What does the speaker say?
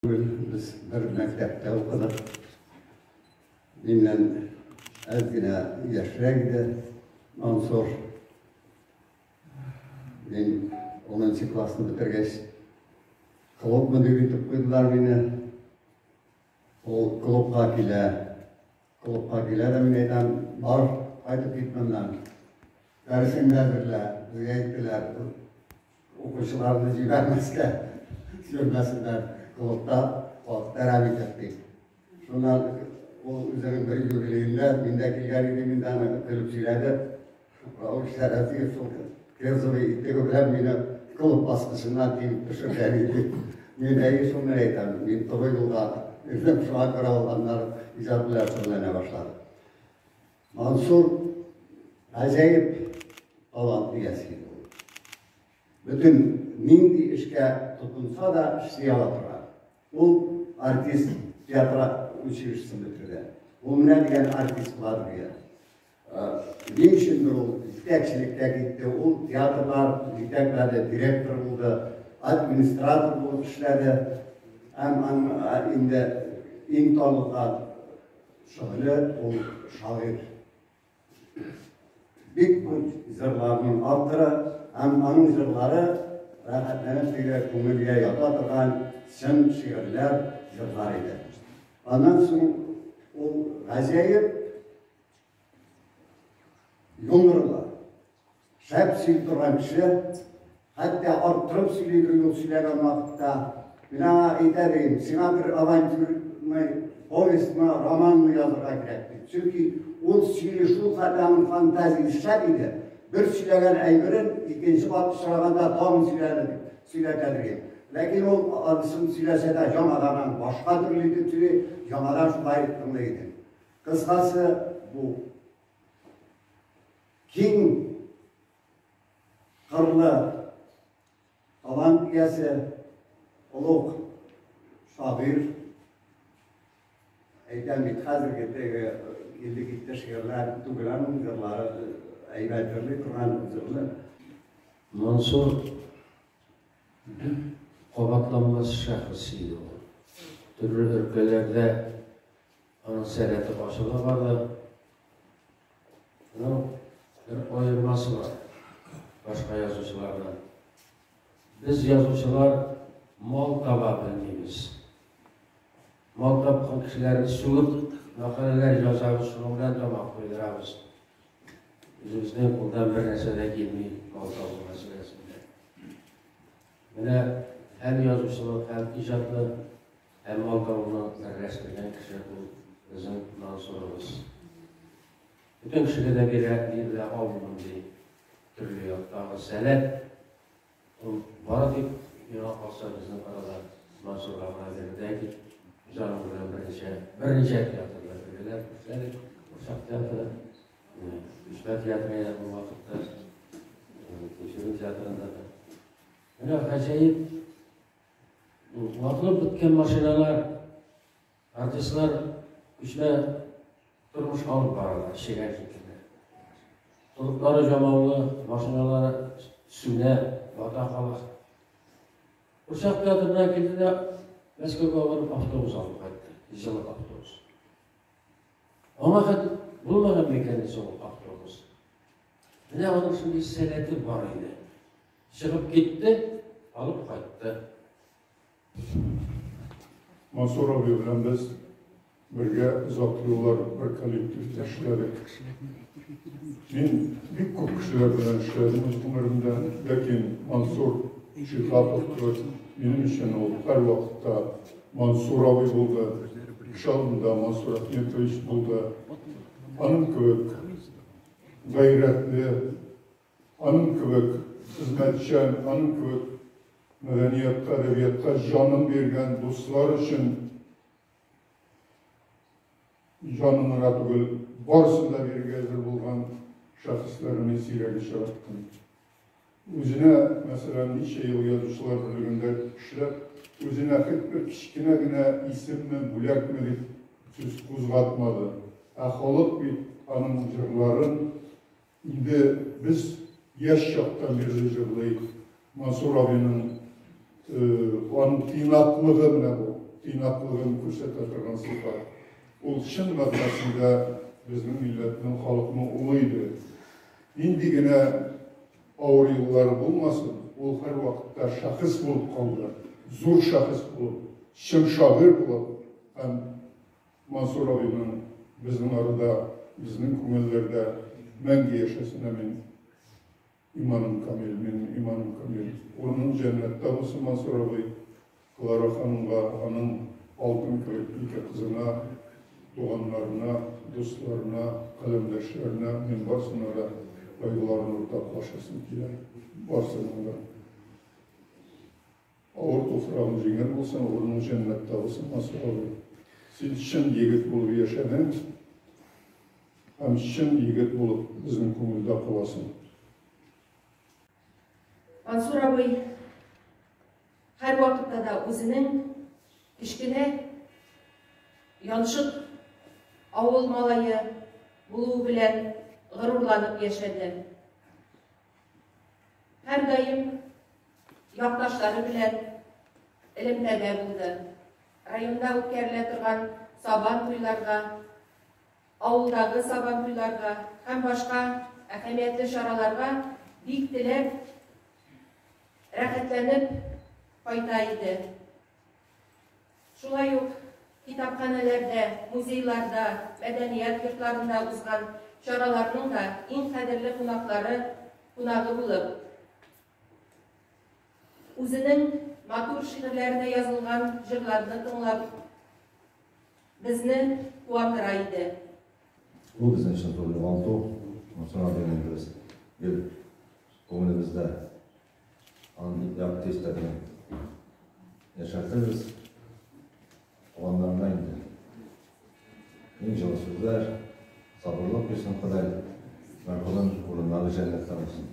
Түгел, без бер мәктәптә укыдык. Миннән әз генә яшьрәк иде Мансур. Мин 10 классны бетергәч, клуб мөдире итеп куйдылар мине. Ул клубка килә. Клубка килә дә мин әйтәм, бар, кайтып кит моннан. Дәресеңне әзерлә, безгә әйттеләр. Укучыларны җибәрмәскә, йөрмәсеннәр клубта, вакыт әрәм итеп дип. Шуннан ул үзенең бер юбилеенда мин дә килгән идем, инде аны көлеп сөйләде. Рауил Шәрәфиев шул кирзовый итеге белән мине клуб баскычыннан тибеп төшергән иде. Мин әйе шуны әйтәм, мин туры юлга йөрдем, шуңа күрә ул аннары иҗат белән шөгыльләнә башлады. Мансур гаҗәеп талант иясе иде ул. Бөтен нинди эшкә тотынса да эшли ала торган. Ул артист театр училищесын бетерде. Ул менә дигән артист була дигән. Ни өчендер ул җитәкчелеккә китте, ул театрлар җитәкләде, директор булды, администратор булып эшләде. Һәм аның инде иң танылган шөгыле ул шагыйрь. Бик күп җырларның авторы һәм аның җырлары рәхәтләнеп теге күңелгә ята торган чын шигырьләр, җырлар иде. Аннан соң ул гаҗәеп юморлы, шәп сөйли торган кеше, хәтта арттырып сөйлидер юл сөйләгән вакытта. Мин аңа әйтә дим, сиңа бер авантюрный повестьмы, романмы язырга кирәк дип. Чөнки ул сөйли шул хәтле аның фантазиясе шәп иде. Бер сөйләгән әйберен икенче кат очраганда тагын сөйләде дип сөйләтә дигән. Ләкин ул анысын сөйләсә дә яңадан башка төрле итеп сөйли, яңадан шулай тыңлый иде. Кыскасы, бу киң кырлы талант иясе, олуг шагыйрь. Әйтәм бит, хәзерге теге килде китте шигырьләр түгел, аның җырлары әйбәт җырлый торган җырлы. Мансур бик кабатланмас шәхес иде ул. Төрле өлкәләрдә аның сәләте ачыла барды. Аның бер аермасы бар башка язучылардан. Без язучылар мал таба белмибез. Мал тапкан кешеләрне сүгеп, мәкаләләр язабыз, шуның белән тамак туйдырабыз. Үзебезнең кулдан бер нәрсә дә килми мал табу мәсьәләсендә. Менә һәм язучылык, һәм иҗатны Һәм мал табуны берләштергән кеше ул безнең Мансурыбыз. Бөтен кешегә дә бирә, бирелә алмый мондый төрле яктагы сәләт. Ул бары тик, миңа калса, безнең арада Мансурга гына бирелде. Әйтик, без аның белән берничә, берничә театрда бергәләп эшләдек. Курчак театры, Күчмә театры иде ул вакытта, Тинчурин театрында да. Менә гаҗәеп Ватылып беткән машиналар, артистлар күчмә тормыш алып баралар, чегән шикелле. Толыплары җамаулы, машиналары сүнә, бата кала. Курчак театрына килде дә Мәскәүгә барып автобус алып кайтты, җылы автобус. Аңа хәтле булмаган микән соң ул автобус? Менә аның шундый сәләте бар иде. Чыгып китте, алып кайтты. Мансур абый белән без бергә озак еллар бер коллективта эшләдек. Мин бик күп кешеләр белән эшләдем үз гомеремдә, ләкин Мансур Шиһапов кебек минем өчен ул һәрвакытта Мансур абый булды, кеше алдында Мансур Ахметович булды. Аның кебек гайрәтле, Аның кебек хезмәтчән, аның кебек мәдәниятка, әдәбиятка җанын биргән дуслар өчен җанын гына түгел, барысын да бирергә әзер булган шәхесләрне мин сирәк очраттым. Үзенә, мәсәлән, ничә ел Язучылар берлегендә эшләп, үзенә хет бер кечкенә генә исемме, бүләкме дип сүз кузгатмады. Ә халык бит аның җырларын Инде без яшь чактан бирле җырлый. Мансур абыйның аның тыйнаклыгы менә бу. тыйнаклыгын күрсәтә торган сыйфат. Ул чын мәгънәсендә безнең милләтнең, халыкның улы иде. Нинди генә авыр еллары булмасын, ул һәрвакытта шәхес булып калды. Зур шәхес булып, чын шагыйрь булып һәм Мансур абыйның безнең арада, безнең күңелләрдә мәңге яшәсенә мин иманым камил, минем иманым камил. Урының җәннәттә булсын, Мансур абый. Клара ханымга, аның алтын кебек ике кызына, туганнарына, дусларына, каләмдәшләренә, мин барысына да кайгыларын уртаклашасым килә. Барысының да. Авыр туфрагың җиңел булсын, урының җәннәттә булсын, Мансур абый. Син чын егет булып яшәдең һәм чын егет булып безнең күңелдә каласың. Мансур абый һәрвакытта да үзенең кечкенә янчык авыл малае булуы белән горурланып яшәде. Һәрдаим якташлары белән элемтәдә булды. Районда үткәрелә торган сабан туйларга, авылдагы сабан туйларга һәм башка әһәмиятле чараларга бик теләп, рәхәтләнеп кайта иде. Шулай ук китапханәләрдә, музейларда, мәдәният йортларында узган чараларның да иң кадерле кунаклары, кунагы булып, үзенең матур шигырьләренә язылган җырларны тыңлап, безне куандыра иде. Ул безнең өчен зур югалту. Мансур абыйны без гел күңелебездә аның якты истәлеген яшәртербез. Туганнарына инде иң җылы сүзләр, сабырлык бирсен Ходай, мәрхүмнең урыннары җәннәттә булсын.